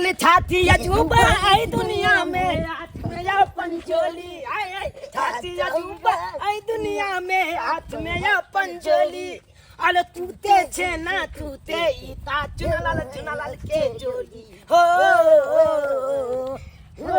अरे छाती अजूबा आई दुनिया में हाथ में अपन चोली आय आय छाती अजूबा आई दुनिया में हाथ में अपन चोली अरे तूते छे ना तूते ई ता चुनालाल चुनालाल के जोली हो हो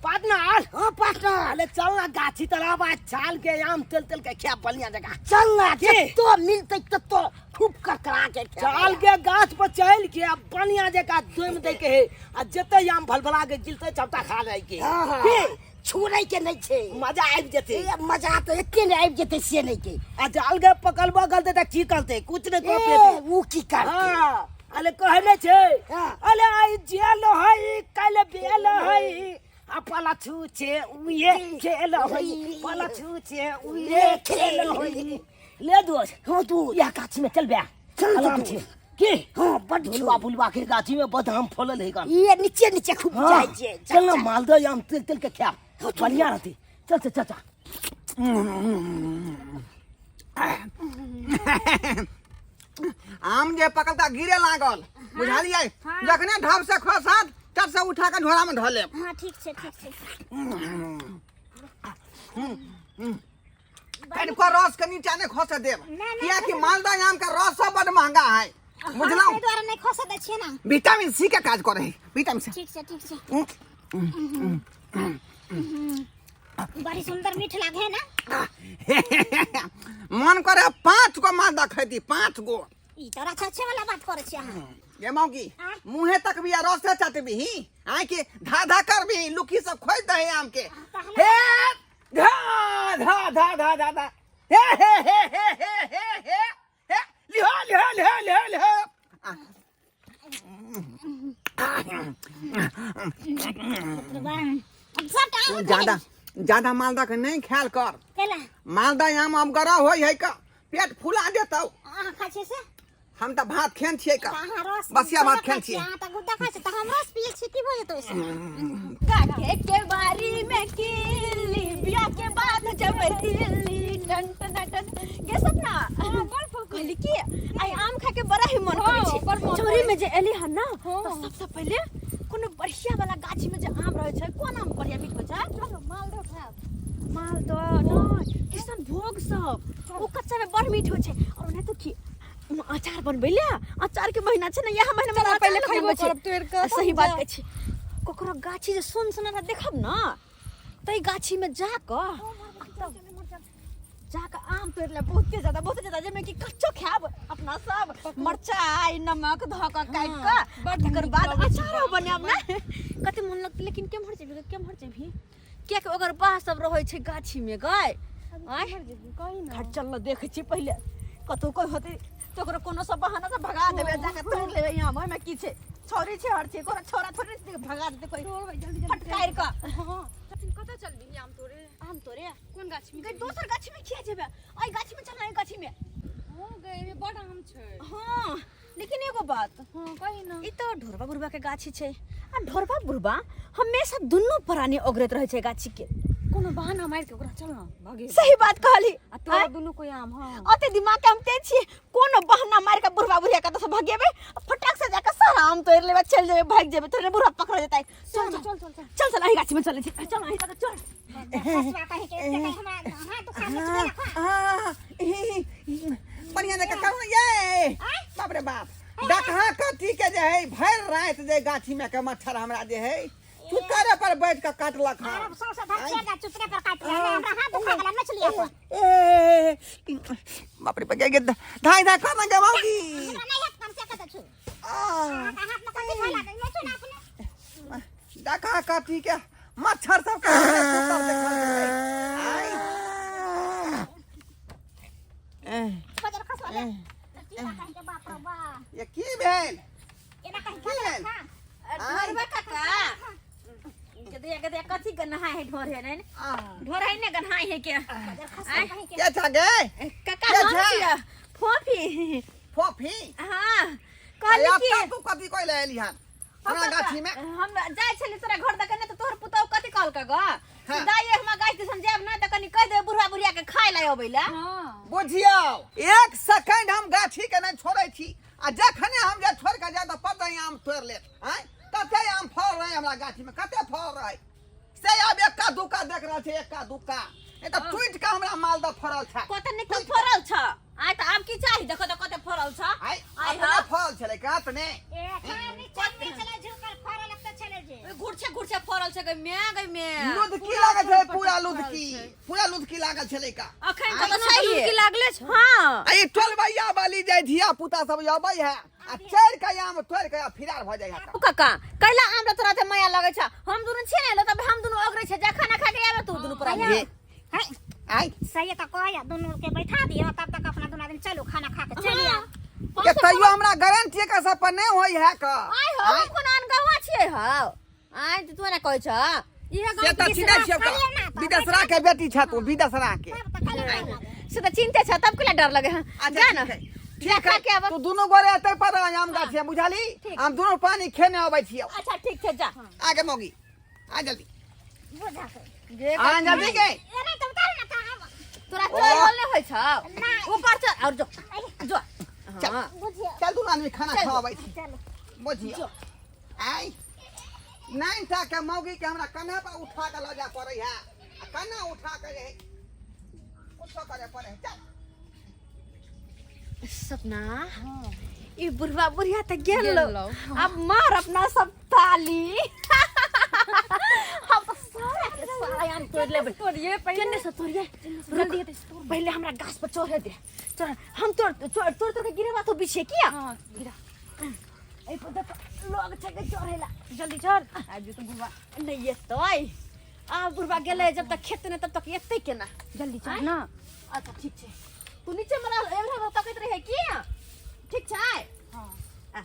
पार्टनर। हाँ पार्टनर। अरे चल ना गाछी तरफ आ छाल के आम तेल तेल के खिया बढ़िया जगह। चल ना। के? तो मिलते तो तो खूब करकरा के खेबै। चाल के गाछ पर चल के आ बढ़िया जगह दोम दे के है आ जते आम भलभला के गिलते चपटा खा जाय के। हाँ, हाँ। के? छोड़ै के नहीं छै। मजा आबि जेतै। ए, मजा तऽ एते ने आबि जेतै से नहीं के। आ जाल के पकड़बो करतै तऽ की करतै? कुछ नहीं कऽ ए, पेतै। उ की करतै? हाँ, अरे कहने छै। हाँ। अरे आई जेल है काल्हि बेल है आ पलछू छे उहे खेल है पलछू छे उहे खेल है। ले दोस्त। हाँ दोस्त। यह गाछी में चल बे। चल आराम दोस्त। छे। की? हाँ, बड भुलवा भुलवा के गाछी में बड आम फलल है गन। ये नीचे नीचे खूब हाँ। जाइ छै। चल ना मालदह आम तेल तेल के खा। हाँ, चल। बढ़िया रहती। चल चल चल चल। आम जे पकड़ता गिरे लागल बुझलियै। हाँ। जखने ढब से खसत तब से उठा के झोरा में धऽ लेब। हाँ ठीक छै ठीक छै। कनिको रस के नीचा नहि खसऽ देब। ना, ना। कियाकि मालदह आम के रस सब बड महंगा है बुझलहुँ। ताहि दुआरे नहि खसऽ दै छियै ना। विटामिन सी के काज करे है विटामिन सी। ठीक छै ठीक छै। बड़ी सुंदर मीठ लागे है ना। मन करे 5 गो मालदह खैती 5 गो। ई तोरा अच्छा अच्छे वाला बात करे छी अहाँ। गे मौगी हाँ? मुँहे तक भी रसे चटबी आय के धा धा करबी लुकी सब खोज दहे आम के। हाँ, तऽ हे धा धा धा धा धा धा हे हे हे हे हे हे हे हे लिहो लिहो लिहो लिहो लिहो। सबटा आम ज्यादा ज्यादा मालदह के नहीं ख्याल कर। केला? मालदह आम अब गरह होय है का पेट फुला देतौ। अहाँ खाइ छियै से? हम तऽ भात खेन छियै का। तऽ अहाँ रस बसिया भात खाइ खेन छियै। छियै। अहाँ तऽ गुद्दा खाइ छियै तऽ हम रस पियै छियै की भऽ जेतौ ओहिसँ? काके के बारी में किल्ली बिया के बाद जब दिल्ली टन टन टन गे सपना। कहली की आई आम खा के बड़ा ही मन करै छै। चोरी में जे एली हन ना तऽ सबसे पहिले कोनो बढ़िया वाला गाछी में जे आम रहै छै कोन आम बढ़िया मीठ होइ छै? मालदह खायब। मालदह नहि किशन भोग सब ओ कच्चा में बड़ मीठ होइ छै। और ओना तऽ की अचार बनबै ले अचार के महीना छै ने इएह महीना में चल, अचार पहिले लोक खैबो बनबै छै। करब तोड़ि कऽ, सही बात जा। कहै छी। ककरो गाछी जे सुन सुन देखब ना तै गाछी में जाकऽ जाकऽ आम तोड़ि लेब बहुते ज्यादा बहुते ज्यादा जाहिमे कि कच्चो खायब अपना सब मरचाइ नमक धऽ कऽ काटि कऽ बड तकर नीक बाद लगै छै अचारो बनायब ने। कते मोन लगतै लेकिन केम्हर जेबही केम्हर जेबही कियाकि ओकर बाह सब रहै छै गाछी में गय। आँय घर चल न देखै छी पहिले कतौ कोइ होतै तऽ ओकरो कोनो सब बहाना से भगा देबै जाके तोड़ि लेबै आम। ओहिमे की छै छौरी छै हर छै कोनो छौरा थोड़े छै भगा देतै कोइ फटकारि कऽ। कतऽ चलबही आम तोड़े? आम तोड़े कोन गाछी में? गई दोसर गाछी में किया जेबै? एहि गाछी में चल ना, एहि गाछी में। हो गई एहिमे बड आम छै। हाँ लेकिन एगो बात। हाँ कही ना। ई तऽ ढोरबा बुढ़बा के गाछी छै आ ढोरबा बुढ़बा हमेशा दुनू प्राणी ओगरैत रहै छै गाछी के। कोनो बहाना मारि के ओकरा चल ना भगे। सही बात कहली। आ तोरा दुनू कोई आम। हाँ अते दिमाग के हम तेज छियै कोनो बहाना मारि के बुढ़बा बुढ़िया के तऽ भगेबै फटाक से जाके सारा आम तोड़ि लेबै चलि जेबै भागि जेबै तोरे बुढ़बा पकड़ जेतै। चल चल चल चल चल चल चल एहि गाछी में चलै छी चल एहि तक चल। हसुआ कहीं के एते कहीं हमरा हाथ दुखा के छुए रखा। बढ़िया जकाँ करू ने ये। बाप रे बाप डकहा कथी के जे है भरि राति जे गाछी में के मच्छर हमरा जे है चुतरे पर बैठ के काटलक हन। अरे सौंसे धरती गा चुतरे पर काटलक हमरा हाथ दुखा गेल मछली अपन। ए बाप रे बाप गे धाई धाई कर ना गवाउगी। हमरा नहीं हाथ कम से कत छु। आ हाथ में कथी भइला नहीं छु ना अपने। डकहा कथी के मच्छर सब के सुतल देखल गेलै। आइ बजर खसवा दे। की कहि के बाप रे बाप। ये की भेल? एना कहि की भेल? ढोरबा काका गदे गदे कथी गन्हा है ढोर है ने ढोर है ने गन्हा है के। बजर खसवा कहि के। के छा गे? काका के हम छा? छियै फोफी। फोफी? हाँ कहली अब की तक तू कथी कोइ ले एली हन हमरा गाछी में? हम जाइ छली तोरा घर दके ने तऽ तोहर पुतहु कथी कहलक ग? हाँ। दाइ हमरा गाछ दिसन जायब ना तऽ कनी कहि देबै बुढ़वा बुढ़िया के खाय ला अबै ला। हाँ। बुझियौ 1 सेकंड हम गाछी के नहीं छोड़ै छी। आ जखने हम जे छोड़ि कऽ जायब तऽ पता आम तोड़ि लेत। आँय, कते आम फड़ल रहै हमरा गाछीमे, कते फड़ल रहै से आब एक्का दुक्का देख रहल छै, एक्का दुक्का। नहीं तऽ टूटि कऽ हमरा मालदह फड़ल छै। कते नीक फड़ल छ। आय तऽ आब की चाही? देखो तऽ कते फड़ल छ। आइ आइ अपने हँ। फड़ल छलै कत ने। ए खाली चलने छलै झुकल फड़ल तऽ छलै जे। घुरछे घुरछे फड़ल छै, गै मे, गै मे। लुधकी लागल छलै पूरा, लुधकी पूरा लुधकी लागल छलै का। अखन आइ तऽ छै लुधकी लागले छै। हाँ। आ ई टोलबैया वाली जे धिया पुता सब अबै है आ चढ़ि के आम तोड़ि के फिरार भऽ जाइ है। ओ काका, कैला आम तोरा ते माया लगै छ? हम दुनु छियै ने, तब हम दुनु अगरै छै। जा खाना खा के आबे तू दुनु प्राणी। ये है आइ सही तऽ कहैया दुनू के बैठा दियौ, तब तक अपना दुनू आदमी चलू खाना खा के चलि आउ। के तैयो हमरा गारंटी के सब पर नहीं होई है का। आइ हो, हम कोन अनगवा छियै हौ? आइ तू ना कहै छ। इहे से गाँव तऽ चिन्है छियौ का, विदसरा के बेटी छ तू, विदसरा के। तब तऽ खाली डर लागे। से तऽ चिन्ते छ, तब केला डर लगे? हँ, अच्छा जा ना। ठीक है, जा ठीक खा है। के आबऽ। तू दुनू गोरे एतै पर आम गाछ है, बुझाली? हम दुनू पानी खेने अबै छियौ। अच्छा ठीक छै, जा। आगे मौगी आ जल्दी। बुझा के। गे आ जल्दी के। ए नहीं तऽ उतार ना कहाँ। तोरा चढ़ल नहि होइ छ? नहि। ऊपर चढ़ और जो जो। चल। हाँ। बुझियौ। चल दुनू आदमी खाना चल। खाबै छी। चलू। बुझियौ, आइ नाइन टा के मौगी के हमरा कन्हा पर उठा के लऽ जाय पड़ै है आ कन्हा उठा के जे है कुछो करे पड़ै है। चल। सपना, ई बुढ़वा बुढ़िया तऽ गेल। गेलौ। अब मार अपना सब ताली। हम तऽ सारा के सारा आम तोड़ लेबै। तोड़िए पहिले। केने से तोड़िए? रुक, पहिले हमरा गाछ पर चढ़े दे। चढ़, हम तोड़ तोड़ तोड़ तोड़ के गिरेबा तो बिछे किया। हाँ, गिरा। एहि पर देख, लोग छै के चढ़ेला। जल्दी चढ़, आबि जेतौ बुढ़वा। नहि एतै। आ बुढ़वा गेलै जब तक खेत नहि तब तक एतै केना? जल्दी चढ़ ना। अच्छा ठीक छै, तू नीचे मे रह, एम्हर तकैत रहे की। ठीक छै। हाँ। आ,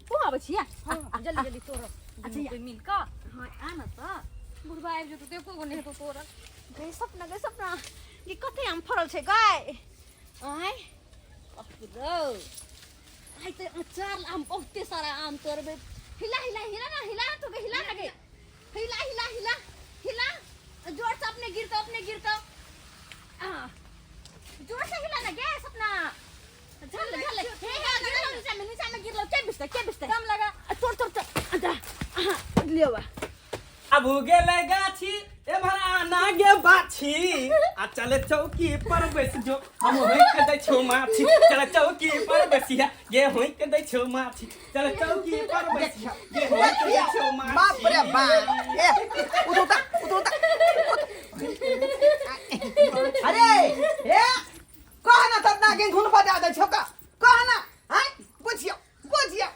तू आबै छियै? हाँ, जल्दी जल्दी तोड़। अच्छा, दुनू कोई मिल कऽ। हाँ, आ न तऽ। बुढ़वा आबि जेतौ तऽ एको गो नहि हेतौ तोड़ल। गै सपना, गै सपना, ई कते आम फड़ल छै गै? आँय बाप रौ, आइ तऽ अचार आम बहुते सारा आम तोड़बै। हिला हिला हिला ना, हिला ना तू गे, हिला ना गे, हिला हिला हिला हिला जोर से, अपने गिरतौ, अपने गिरतौ। आ जोर से हिला ना गे सपना। झल झल, हे हे, गिरलौ नीचा में, नीचा में गिरलौ। के बिसतै, के बिसतै? दम लगा। तोड़ तोड़ तोड़, अच्छा हाँ, लियो बा। आबू गेलै गाछी एम्हर आना गे बाछी, आ चल चौकी पर बैस जो, हम होइक दै छौ माछी। चल चौकी पर बैसिया गे, होइक दै छौ माछी। चल चौकी पर बैसिया गे, होइक दै छौ माछी। बाप रे बाप, ए उतर उतर उतर उतर। अरे ए, कह ना तब नागिन धुन बजा दै छौ का, कह ना। आँय बुझियौ बुझियौ,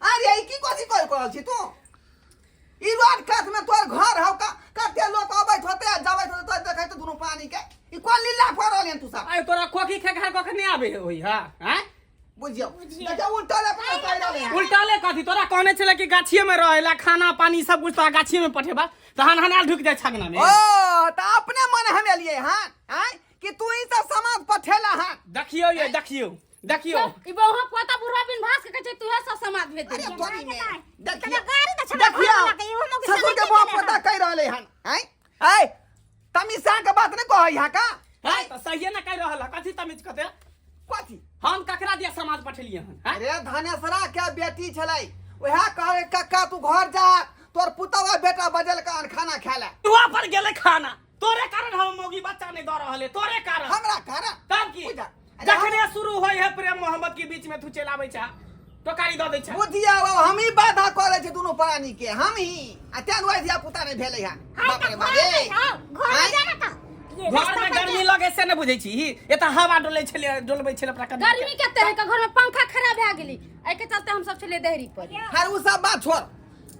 अरे ई की कथी कहि रहल छी तू? ई रोड कात में तोर घर हौ का, कते लोक अबैत होते आ जाबैत होते, तोर देखैत दुनू पानी के ई कोन लीला कऽ रहल हन तू सब? आइ तोरा खोखी खेखार कखने आबे होई? हा आँय बुझियौ, देखियौ उल्टा ले अपना कहि रहल हन। उल्टा ले कथी? तोरा कहने छलै कि गाछिए में रहेला, खाना पानी सब कुछ तोरा गाछिए में पठेबा, तहन हनाल ढुकि जाइ छगना में। ओ तऽ अपने मन हम एलियै हन आँय कि तू ई सब समाज पठेला हन? देखियौ ये, देखियौ देखियौ। ई बहुआ पोता बुढ़वा बिन भास के कहै छै, तूहे सब समाज भेज अरे देली। तोरी में देखियौ गाड़ी तऽ छलै देखियौ घर वाला के, इहो मौगी ससुर के सनक बाप गेलै। पता कहि रहले हन आँय। ऐ तमीशा के बात नहीं कहै है का? हैं तऽ सहिए ना कहि रहल है। कथी तमीज कते? कथी हम ककरा दिया समाज पठेलियै हन? हैं? अरे धनेसरा के बेटी छलै, वएह कहै कक्का तू घर जा, तोर पुतौआ बेटा बजल कान खाना खाय ला। दुआ पर गेलै खाना, तोरे कारण हम मौगी बच्चा नहीं दऽ रहल है, तोरे कारण। हमरा कारण? तब की? बुझा। अरे जखने शुरू होय है प्रेम मोहब्बत के बीच में तू चलि आबै छा, टोकारी दऽ दै छा। बुधिया बाबा, हम ही बाधा करै छी दुनू प्राणी के, हम ही, आ तें दुआरे धिया पुता नहि भेलै हन। बाप रे बाप रे। घर में जाना तऽ ये घर रास्ता में पर गर्मी लगे से नहि बुझै छी, एतऽ हवा डोलै छलै, डोलबै छलै अपना कनिया के। गर्मी कते है, घर में पंखा खराब भए गेली, एहिके चलते हम सब छलियै देहरी पर। खैर उ सब बात छोड़,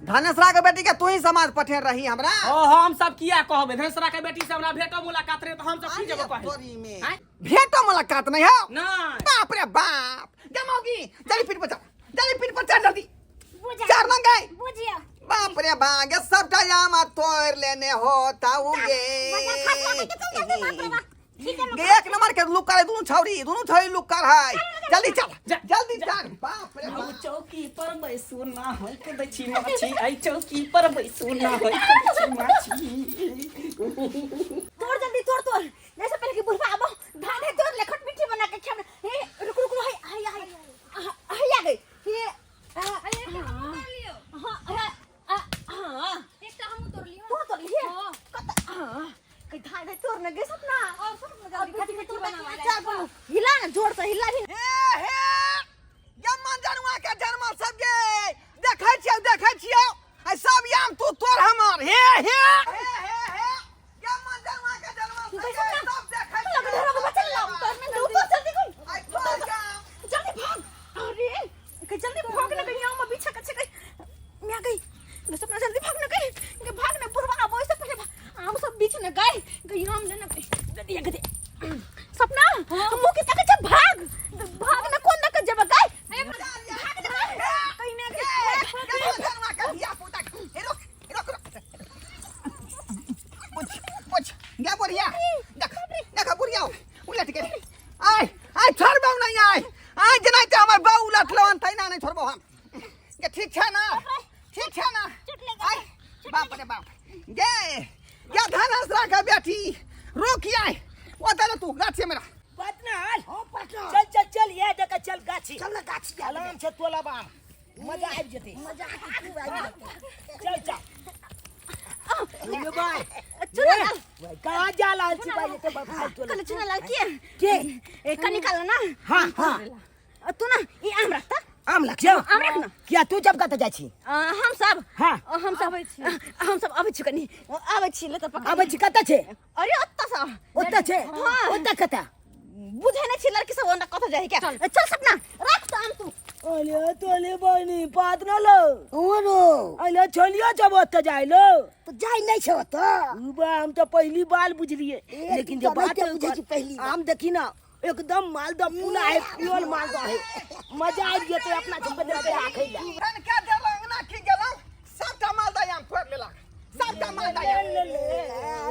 धनेसरा के बेटी के तू ही समाज पठेर रही हमरा। ओ हम सब किया कहबै? धनेसरा के बेटी से हमरा भेटो मुलाकात रहे तऽ हम सब की जेबै कहै? तोरी में आँय? भेटो मुलाकात नहीं हो? नहि। बाप रे बाप, जमोगी जल्दी पीठ पर चढ़, जल्दी पीठ पर चढ़, जल्दी बुझा चढ़ ना गए। बुझियो। बाप रे बाप, ये सबटा आम तोड़ लेने हो ताऊगे। ठीक है। गे एक नंबर के लुक करे दुनू छौरी, दुनू छौरी लुक कर है। जल्दी चल, जल्दी चल। बाप रे आउ बाप। चौकी पर बैसू ना, होय के दै छी माछी। आई चौकी पर बैसू ना, होय के दै छी माछी। तोड़ जल्दी, तोड़ तोड़, जैसे पहले कि बुढ़वा आबो, धाने तोड़ ले, खट मीठी बना के खेब। हे रुक रुक, हाय हाय हाय हाय, आ गई। सपना जल्दी भाग ना गई, भाग ना बुढ़वा आबो से पहले आम सब बीच ना गई गई आम लेना गई गई। सपना मुंह के तक जा, भाग भाग ना, कोन ना कर जब गई, भाग ना कहीं ना गई। गे बुढ़िया, देख देख बुढ़िया उलट गेल। आय आय छोड़बौ नहीं, आय आय जेनाहिते हमर बाउ उलटलो हन तहिना नहीं छोड़बौ हम। गे ठीक छै ना, ठीक छै ना? आय बाप रे बाप, गे गे धन हंसरा के बेटी रुक आय, ओतऽ रह तू गाछी में रह। पटना हो पटना, चल चल चल, ये जगह चल गाछी, चल ना गाछी, आराम से तोला बाम, मजा आबि जेतै, मजा आबि जेतै। चल चल ये भाई चुना लाल, कहाँ जा लाल छी भाई? ये तो बाप तोला कल चुना लाल के के ए कनी निकाल ना। हाँ हाँ, तू ना ई आम रखता, आम लग जाओ, आम रख ना। किया तू जब कतऽ जाइ छी? हम सब, हाँ हम सब हम सब अबै छी, कनी आबै छी ले त पकड़ आबै छी। कतऽ छै? अरे ओत्ता सँ ओतऽ छै? हाँ। ओतऽ कतऽ बुझै नै छी लड़की सब ओना कतऽ जाइ क्या। चल सपना, राख त आम तू। अरे तोले बहिनी पात न लो। ओरो अरे छोलियो जब ओतऽ जाइ लो तो जाइ नहि छै ओतऽ। उबा हम तो पहली बार बुझलिए, ए, लेकिन तू जे तऽ बात नहिते बुझै छी पहली बार। आम देखी ना एकदम मालदह पूरा है, प्योर मालदह है, मजा आबि जेतै अपना सबके देलकै राखै लए। धन के देलहुँ अंगना की गेलहुँ, सबटा मालदह आम तोड़ि लेलक, सबटा मालदह आम। ले ले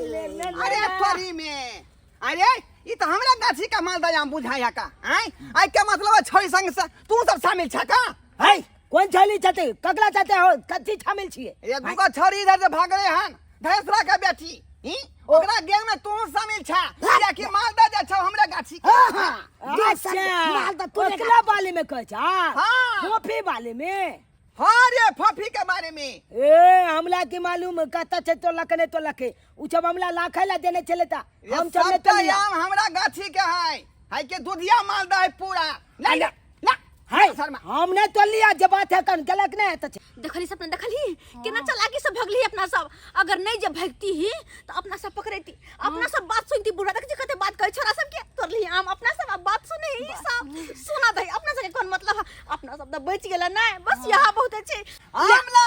ले ले। अरे तोरी में, अरे ई तऽ हमरा गाछी के मालदह आम बुझाइ है का? आँय आइ के मतलब है छोरी संग से तू सब शामिल छ का? है कोन छली छते ककरा छते हो कथी शामिल छिए? ये दूगो छोरी इधर से भागले हन धैसरा के बेटी ई, ओकरा गैंग में तू शामिल छ, कियाकि मालदह जे छौ हमरा गाछी के। हाँ हाँ, जे सब अच्छा मालदह तोरे ओकरा बाले में कहै छ? हाँ। कॉफी वाले में? हाँ रे, फफी के बारे में। ए हमला के मालूम कत छै तो लखने तो लखे उ सब हमला लाखे ला देने छले ता ये हम सब ने सबटा तलिया आम हमरा गाछी के है, है के दुधिया मालदह है पूरा। ला ला ला है शर्मा। हम ने तो लिया जे बात है कन गलत नहीं है त देखली सपना, देखली केना चलाकी सब भगली अपना सब। अगर नहीं जब भगती ही तो अपना सब पकड़ती, अपना सब बात सुनती। बुढ़ा देख कते बात कहै छोरा सब के तोड़ली आम, अपना सब अब बात सुने ही सब सुना दे। अपना सब के कोन मतलब है? अपना सब त बच गेला नहीं, बस यहाँ बहुत अच्छे आमला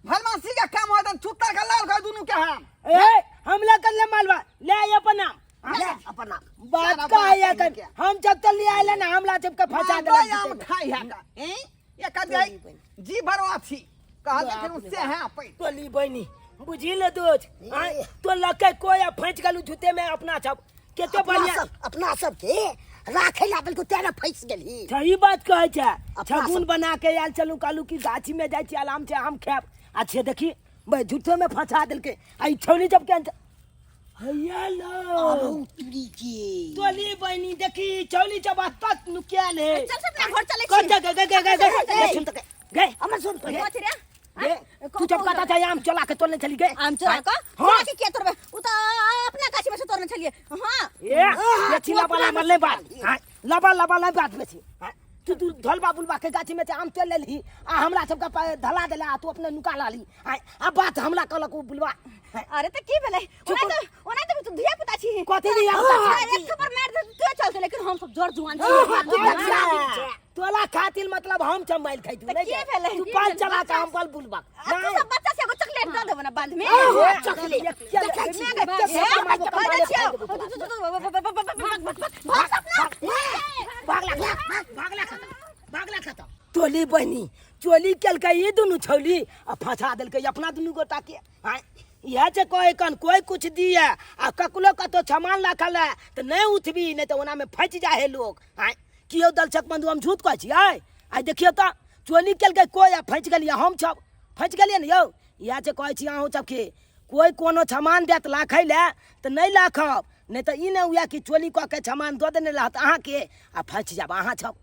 भलमासी का काम होता छुत्ता का लाल का दुनू के हम। ए हमला कर ले मालवा ले आई अपन नाम ले अपन नाम बात सारा का बात है सुन कन के। हम जब तक ले आइले ना हमला जब के फंसा मालदह देला आम खाई है का हैं ये कह जाई जी भरो अथी कहल फिर उससे है अपन तोली बहनी बुझी ले दोस्त तो लके कोई आ फंस गेलू झूठे में अपना सब केते अपना बढ़िया सब अपना सब के राखे ला बिल्कुल तेरा फंस गेलही। सही बात कहै छै। अपना छगुन सब- बना के आयल चलू कालू की गाछी में जाइ छी आराम से आम खायब। अच्छे देखी भाई झूठो में फंसा देलकै आ ई छौली जब के हैया लो अरौ तुरी के तोली बहनी देखी छौली जब तक नुकियाल है। चल सपना घर चले कौन छी। जा गए गए गए गए गए सुन तक गए हमर सुन पहिले। कथी रे? गए तू जब कहता था आम चला के तोड़ने चली गए। आम चोरा के? हाँ। चोरा के किया तोड़बे? उ त अपना गाछी में से तोड़ने छलिए। हाँ ए ये छिला वाला मरले बात। हाँ, लबा लबा नहीं बात बेसी। हाँ, तू तू धलबा बुलबा के गाछी में से आम चल लेलही आ हमरा सबके धला देला आ तू अपने नुका लाली। हाँ, आ बात हमला कहलक उ बुलबा। हाँ, अरे त की भेलै? चुप। ओना त ओना त तू धिया पुता छी। कथी धिया पुता छी? एक थप्पड़ मारि दे तू चलते, लेकिन हम सब जर जुआन छी। तू बच्चा तोला खातिर मतलब हम चमाइल खाइ तू त नहीं की भेलै? तू पाल चला के हम बल बुलबा। आ तू सब बच्चा से एगो चॉकलेट दऽ देबो ना बांध में। चॉकलेट देखै छी। टोली बहनी चोली केलकै ई दुनू छौली आ फंसा देलकै अपना दुनू गोटा के। आँय, इएह छै कहै कन कोई कुछ दिए आ ककरो कतौ सामान राखल है तऽ नहि उठबी, नहि तऽ ओनामे फँसि जाइ है लोग। आँय कियो दर्शक बंधु हम झूठ कहै छियै? आइ देखियौ तऽ चोली केलकै कोई आ फँसि गेलियै हम सब फँसि गेलियै ने यौ। इएह छै कहै छी अहूँ सबके कोई कोनो सामान देत राखै लए तऽ नहि राखब, नहि तऽ ई नहि हुए कि चोली कऽ के सामान दऽ देने रहत अहाँके आ फँसि जायब अहाँ सब।